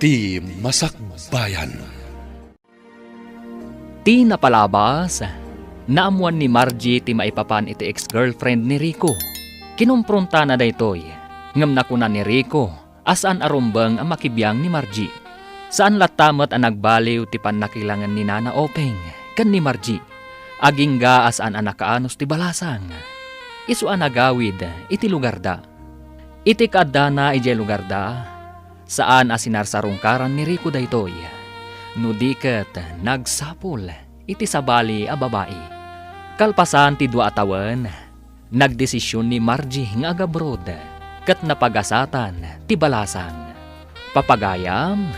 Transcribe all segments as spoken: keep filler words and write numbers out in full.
Ti Masakbayan. Ti napalabas, naammuan ni Margie ti maipapan iti ex-girlfriend ni Rico. Kinompronta na daytoy, ngem nakuna ni Rico a saan a rumbeng a makibiang ni Margie. Saan latta met a nagbaliw ti pannakilangen ni Nana Openg ken ni Margie. Agingga a saan a nakaanus ti balasang. Isu a nagawid iti lugarda. Iti kaaddana idiay lugarda, saan a sinarsarungkaran ni Rico daytoy, no di ket nagsapul iti sabali a babai. Kalpasan ti dua a tawen, nagdesision ni Margie nga agabroad ket napagasatan ti balasang. Papagayam,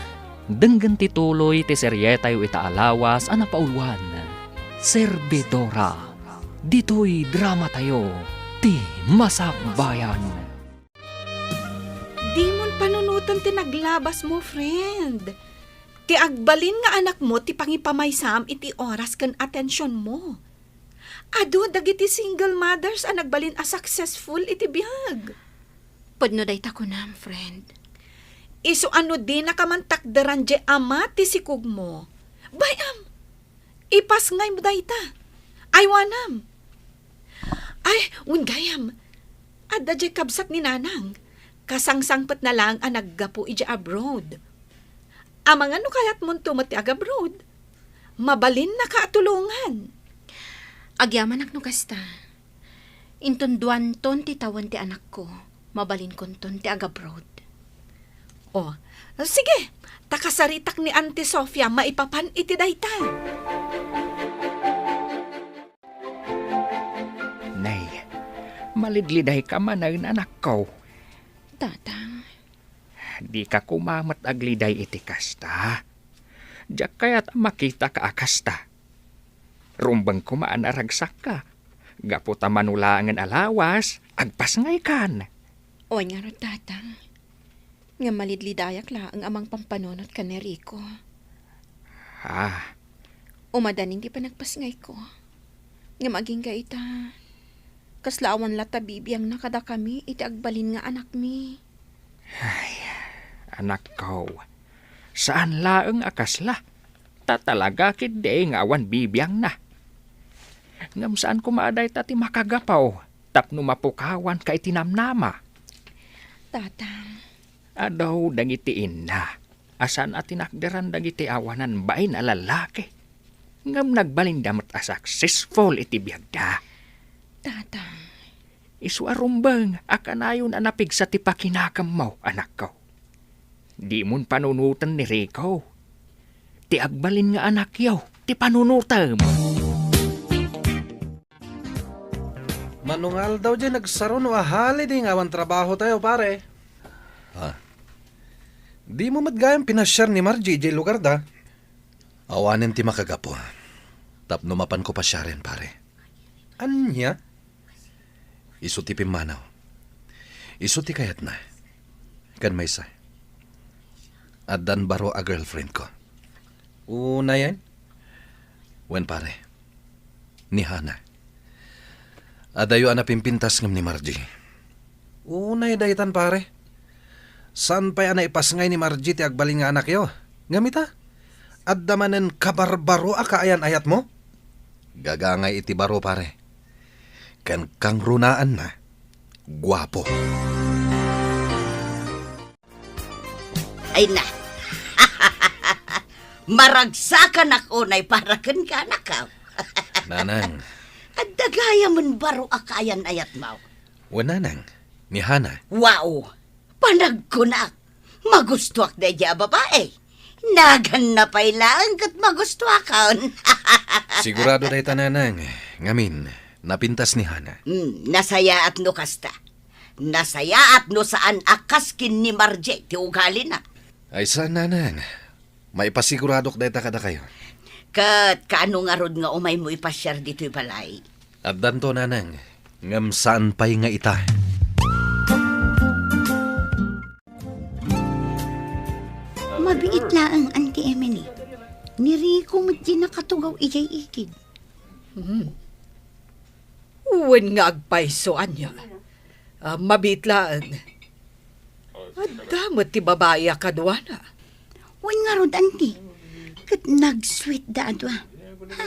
denggen ti tuloy ti serietayo ita a lawas a napauluan, Servidora. Ditoy dramatayo, Ti Masakbayan. Dimon panunoten ti naglabasmo, friend. Ti agbalin nga anakmo ti pangipamaysam iti oras ken atensionmo. Adu dagiti single mothers a nagbalin a successful iti biag. Pudno dayta kunam, friend. Isu a no dinaka man takderan diay ama ti sikogmo, bay-am, ipasngaymo dayta. Aywanam. Ay, wen gayam, adda diay kabsat ni Nanang. Kasangsangpetna laeng a naggapu idiay abroad. Amangan no kayatmonto met ti agabroad. Mabalinnaka a tulongan. Agyamanak no kasta. Inton duanton ti tawen ti anakko, mabalinkonton ti agabroad. O, sige, ta kasaritak ni Auntie Sofia maipapan iti dayta. Nay, malidlidayka manen, anakko. Tatang. Dika koma met agliday iti kasta. Diak kayat a makitaka a kasta. Rumbeng koma a naragsakka. Gapu ta mano laengen a lawas, agpasngaykan. Wen ngarud, Tatang. Ngem malidlidayak laeng a mangpampanunot ken ni Rico. Ah. Umadanin ti panagpasngayko. Ngem agingga ita, kasla awan latta bibiangna kadakami iti agbalin nga anakmi. Ay, anakko, saan laeng a kasla. Ta talaga ketdi nga awan bibiangna. Ngem saan koma a dayta ti makagapu tapno mapukawanka iti namnama. Tatang. Adu dagiti inna a saan a tinakderan dagiti awanan bain a lallaki. Ngem nagbalinda met a successful iti biagda. Tatang. Isu a rumbeng a kanayon a napigsa ti pakinakemmo, anakko. Dimon panunoten ni Rico. Ti agbalin nga anakyo ti panunotem. Mano nga aldaw diay nagsaro no a holiday nga awan trabahotayo, pare. Ah. Dimo met gayam pinasiar ni Margie idiay lugarda? Awanen ti makagapu tapno mapanko pasiaren, pare. Ania? Isu ti pimmanaw. Isu ti kayatna. Ken maysa, addan baro a girlfriendko. Unayen? Wen, pare. Ni Hana. Adayo a napimpintas ngem ni Margie. Unay daytan, pare. Saan pay a naipasngay ni Margie ti agbalin nga anakyo? Ngem ita, adda manen kabarbaro a kaayan-ayatmo? Gagangay iti baro, pare. Ken kangrunaanna, guapo. Ay na. Maragsakanak unay para kenka, anakko. Nanang. Adda gayamen baro a kaayan-ayatmo. Wen, nanang, ni Hana. Wow! Panagkunak, magustuak daydiay a babai. Naganna pay laeng ket magustuakon. Sigurado dayta, nanang. Ngamin, napintas ni Hana. Hmm, nasayaat no kasta. Nasayaat no saan a kas ken ni Margie ti ugalina. Ay, saan, nanang. Maipasiguradoak dayta kadakayo. Ket kaano ngarud nga umaymo ipasiar ditoy balay? Addanto, nanang, ngem saan pay nga ita. Mabiit laeng, Auntie Emily. Ni Rico met diay nakatugaw idiay ikid. Hmm. Wen nga agpayso, ania? Ah, mabiit laeng. Adda met ti babai a kaduana. Ngarud, anti, ket nag-sweet da a dua. Ha?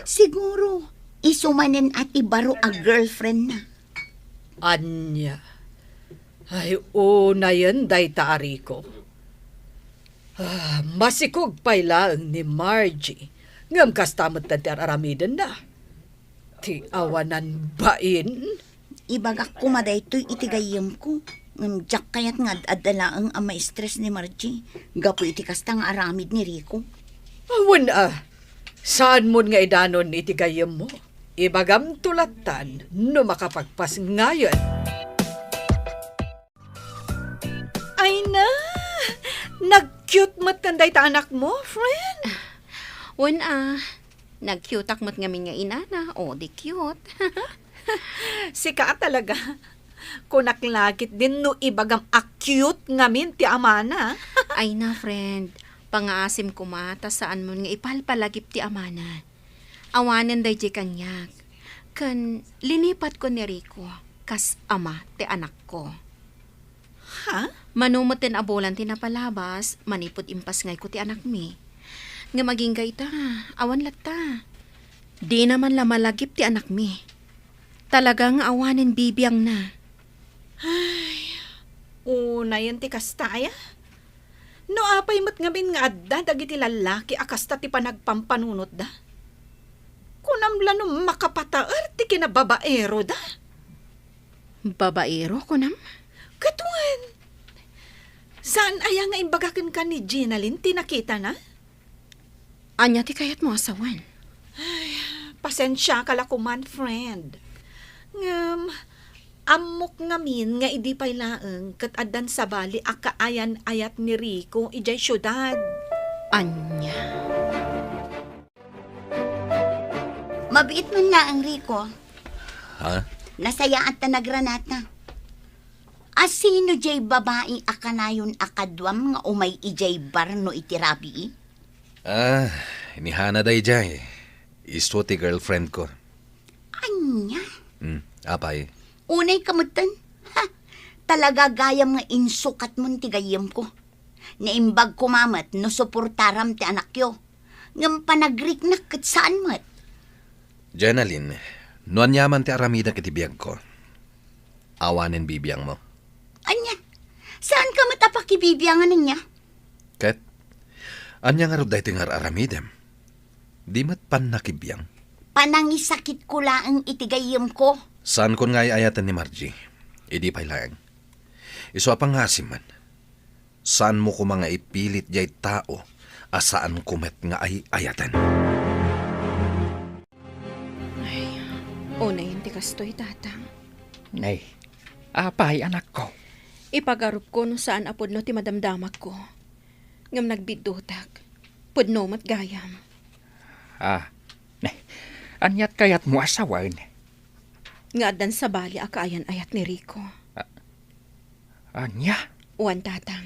Siguro, isu manen a ti baro a girlfriend na. Ania? Ay, unayen dayta a Rico. Ah, masikog pay laeng ni Margie, ngem kasta met ti ar-aramidenna. Ti awanan bain? Ibagak koma daytoy iti gayyemko, ngem diak kayat nga ad-adda laeng a maistres ni Margie gapu iti kasta nga aramid ni Rico. Awan a, saanmon nga idanon iti gayyemmo. Ibagamto lattan no makapagpasngayen. Ay na! Nag-cute met kan dayta anakmo, friend? Wen a, nag-cuteak met ngamin nga inana, o di cute. Sika a talaga. Kunak la ketdin no ibagam a cute ngamin ti amana. Ay na, friend. Pangaasim koma ta saanmon nga ipalpalagip ti amana. Awanen daydiay kaniak. Ken linipatkon ni Rico kas ama ti anakko. Ha? Mano metten a bulan ti napalabas manipud impasngayko ti anakmi. Ngem agingga ita, awan latta. Dina man la malagip ti anakmi. Talaga nga awanen bibiangna. Ay, unayen ti kasta aya? No apay met ngamin nga adda dagiti lallaki a kasta ti panagpampanunotda? Kunam la no makapataer ti kinababaeroda? Babaero, kunam? Ket wen, saan aya nga imbaga kenka ni Ginalyn ti nakitana? Ania ti kayatmo a sawen? Ay, pasensiaka la koman, friend. Ngem, ammok ngamin nga idi pay laeng ket addan sabali a kaayan-ayat ni Rico idiay siudad. Ania? Mabiit man laeng, Rico. Ha? Nasayaat ta nagranata. A sino diay babai a kanayon a kaduam nga umay idiay bar no iti rabii? Ah, ni Hana daydiay. Isu ti girlfriend ko. Ania? Hmm, apay? Unay ka metten? Ha! Talaga gayam nga insukatmon ti gayyemko. Naimbag koma met no suportaram ti anakyo. Ngem panagriknak ket saan met. Jenalyn, no aniaman ti aramidek iti biagko, awanen bibiangmo. Ania? Saanka met a pakibibiangan ania? Ket, ania ngarud daytoy nga ar-aramidem? Di met pannakibiang? Panangisakitko laeng iti gayyemko. Saankon nga ay-ayaten ni Margie. Idi pay laeng. Isu a pangngaasim man. Saanmo koma nga ipilit diay tao a saanko met nga ay-ayaten. Ay, unayen ti kastoy, Tatang. Nay, apay, anakko? Ipagarupko no saan a pudno ti madamdamakko. Ngem nagbiddutak. Pudno met gayam. Ah, nay, aniat kayatmo a sawen? Nga addan sabali a kaayan-ayat ni Rico. Ah, ania? Wen, Tatang.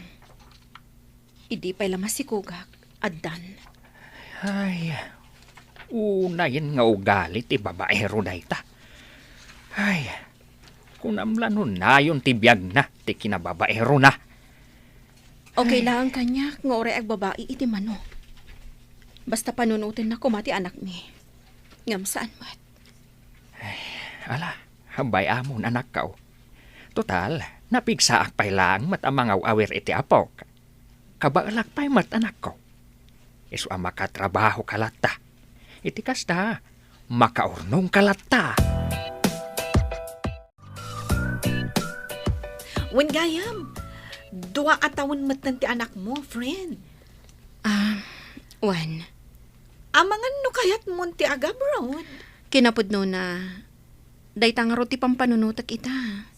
Idi pay la masikogak, addan. Ay, unayen nga ugali ti babaero dayta. Ay, kunam la no nayon ti biagna ti kinababaerona. Okay laeng kaniak nga uray agbabai iti mano. Basta panunotenna koma ti anakmi. Ngem saan met. Ay, ala, bay-amon, anakko. Total, napigsaak pay laeng met a mangaw-awir iti apok. Kabaelak pay met, anakko. Isu a makatrabahoka latta. Iti kasta, makaurnongka latta. Wen gayam, dua a tawen metten ti anakmo, friend. Ah, wen. Amangan no kayatmon ti agabroad? Kinapudnona, dayta ngarud ti pampanunotek ita.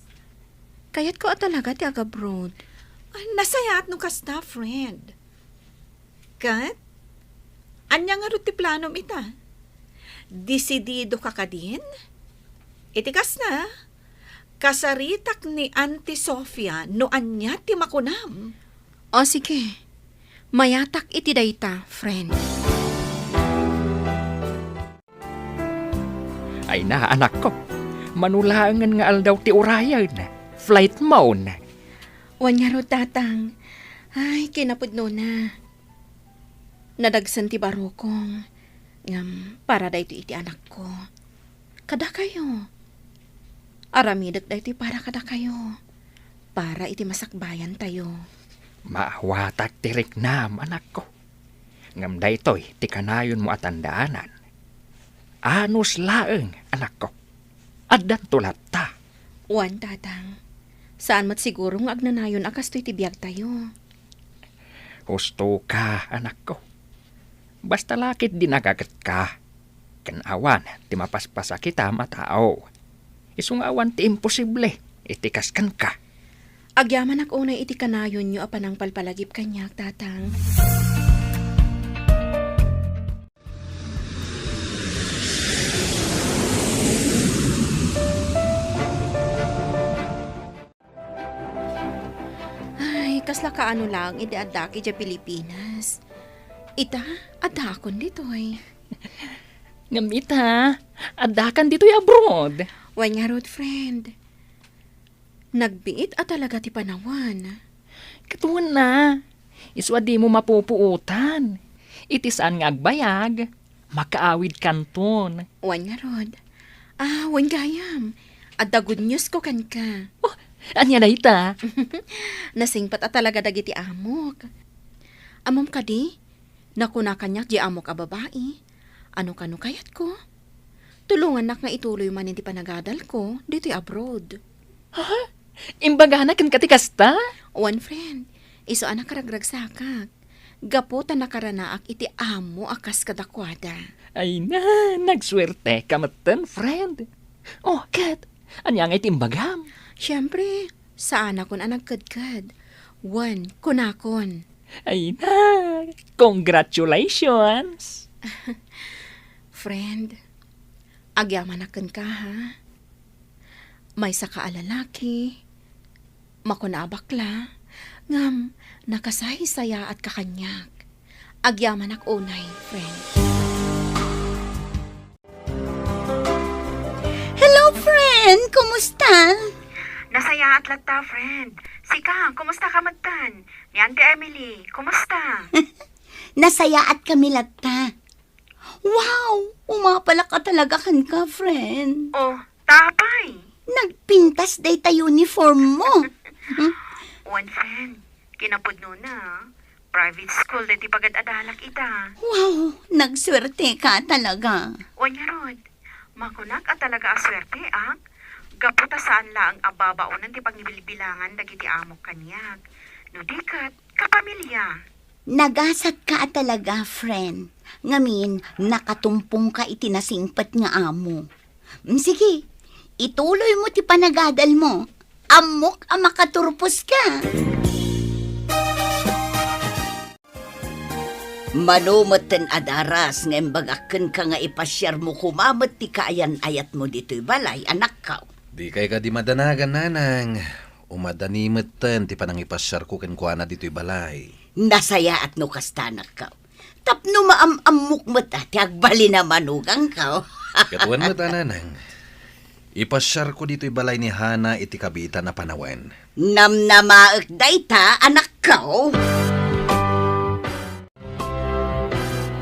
Kayatko a talaga ti agabroad. Ah, nasayaat no kasta, friend. Ket, ania ngarud ti planom ita? Desididoka kadin? Iti kasta, kasaritak ni Auntie Sofia no ania ti makunam. O, sige. Mayatak iti dayta, friend. Ay na, anakko. Mano laengen nga aldaw ti urayen. Flight mo. Wen ngarud, Tatang. Ay, kinapudnona. Nadagsen ti barukong, ngem para daytoy iti anakko. Kadakayo. Aramidek daytoy para kadakayo. Para iti masakbayantayo. Maawatak ti riknam, anakko. Ngem daytoy ti kanayonmo a tandaanan. Anus laeng, anakko. Addanto latta. Wen, Tatang. Saan met siguro nga agnanayon a kastoy ti biagtayo. Husto ka, anakko. Basta la ket dinaga ket ka. Ken awan ti mapaspasakitam a tao. Isu nga awan ti imposible iti kas kenka. Agyamanak unay iti kanayonyo a panangpalpalagip kaniak, Tatang. Ay, kasla kaano laeng idi addaak idiay Pilipinas. Ita, addaakon ditoy. Ngem ita, addakan ditoy abroad. Wen ngarud, friend. Nagbiit a talaga ti panawen. Ket wen na, isu a dimo mapupuotan. Iti saan nga agbayag, makaawidkanton. Wen ngarud. Ah, wen gayam. Adda good news ko kenka. Oh, ania dayta? Nasingpet a talaga dagiti amok. Ammom kadi, nakuna kaniak diay amok a babai, "Ano kano kayatko? Tulongannak nga ituloy manen ti panagadalko ditoy abroad." Ha? Imbagana kenka ti kasta? Wen, friend. Isu a nakaragragsakak. Gapu ta nakaranaak iti amo a kas kadakuada. Ay na, nagsuerteka metten, friend. Oh, ket, ania ngay ti imbagam? Siempre, saanakon a nagkedked. Wen, kunakon. Ay na, congratulations! Friend, agyamanak kenka, ha? Maysaka a lalaki, makuna a bakla, ngem nakasaysayaatka kaniak. Agyamanak unay, friend. Hello, friend! Kumusta? Nasayaat latta, friend. Sika, kumusta ka metten? Ni Auntie Emily, kumusta? Nasayaat kami latta. Wow! Umapalak a talaga kenka, friend. Oh, ta apay? Nagpintas dayta uniform mo. Hmm? Wen, friend. Kinapudnona, private school daytoy pagad-adalak ita. Wow! Nagsuerteka talaga. Wen ngarud, makunak a talaga a suerteak, gapu ta saan laeng a babaonen ti pangibilbilangan dagiti amok kaniak. No di ket, kapamilya. Nagasatka a talaga, friend. Ngamin, nakatumpongka iti nasingpet nga amo. Mm, sige, ituloy mo ti panagadal mo. Ammok a makaturpos ka. Mano metten a daras nga imbagak kenka nga ipasiarmo koma met ti kaayan-ayatmo ditoy balay, anakko. Dikay kadi madanagan, nanang. Umadani metten ti panangipasiarko kenkuana ditoy balay. Nasayaat no kasta, anakko. Tapno maam-ammok met a ti agbalin a manugangko. Ket wen met a, nanang. Ipasiarko ditoy balay ni Hana iti kabiitan a panawen. Namnamaek dayta, anakko.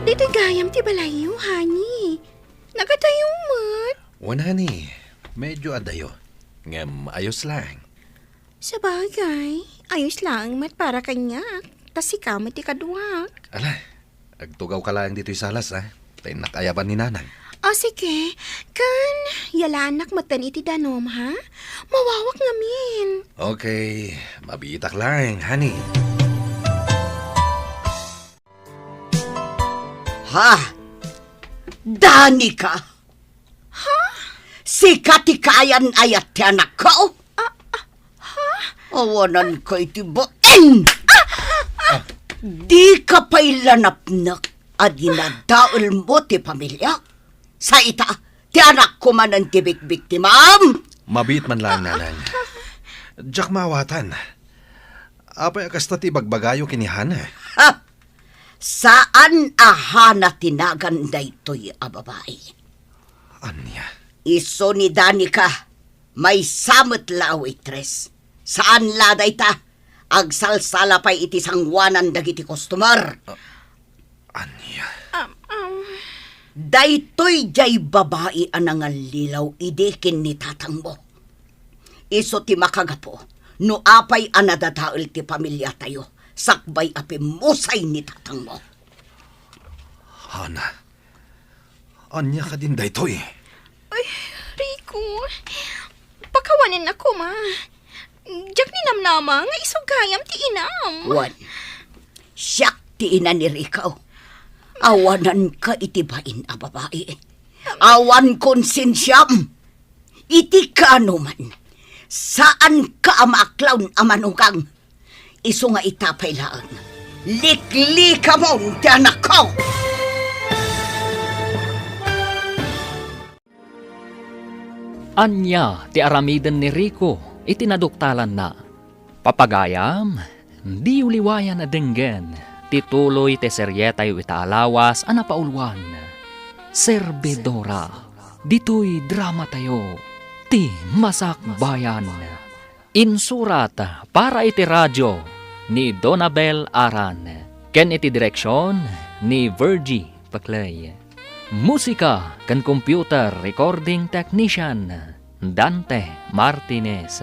Ditoy gayam ti balayyo, honey. Nagadayo met. Wen, honey. Medyo adayo. Ngem ayos lang. Sabagay, ayos laeng met para kaniak, ta sika met ti kaduak. Ala, agtugawka laeng ditoy salas, a. Ta innak ayaban ni nanang. O, sige. Ken, yalaannak metten iti danum, ha? Mawawak ngamin. Okay, mabiitak laeng, honey. Ha? Danica? Ha? Sika ti kaayan-ayat ti anakko? Ah, ah, ha? Awananka iti bain! Dika pay la napnek a dinadaelmo ti pamiliak? Sa ita, ti anakko manen ti bikbiktimam? Mabiit man laeng, nanang. Diak maawatan. Apay a kasta ti ibagbagayo ken ni Hana? Ha! Saan a Hana ti nagan daytoy a babai. Ania? Isu ni Danica, maysa met la a waitress. Saan la dayta, agsalsala pay iti sangoanan dagiti customer. Ah, Ania? Um, um. Daytoy diay babai a nangallilaw idi ken ni tatangmo. Isu ti makagapu no apay a nadadael ti pamiliatayo sakbay a pimmusay ni tatangmo. Hana, ania kadin daytoy? Ay, Rico, pakawanen a koma. Diak ninamnama nga isu gayam ti inam. Wen, siak ti ina ni Rico. Awananka iti bain a babai. Awan konsensiam. Iti kaanoman, saanka a maaklaw a manugang. Isu nga ita pay laeng, liklikamon ti anakko! Ania ti aramiden ni Rico iti naduktalanna? Papagayam, diyo liwayan a denggen ti tuloy ti serietayo ita a lawas a napauluan, Servidora. Ditoy dramatayo, ti Masakbayan. Insurat para iti radio ni Donabel Aran ken iti direksion ni Virgie Paclay. Musika ken computer recording technician, Dante Martinez.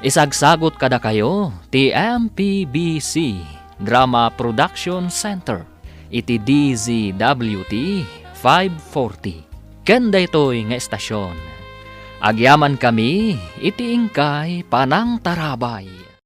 Isagsagut kadakayo ti M P B C Drama Production Center iti D Z W T five forty. Ken daytoy nga estasion, agyamankami iti inkay panangtarabay.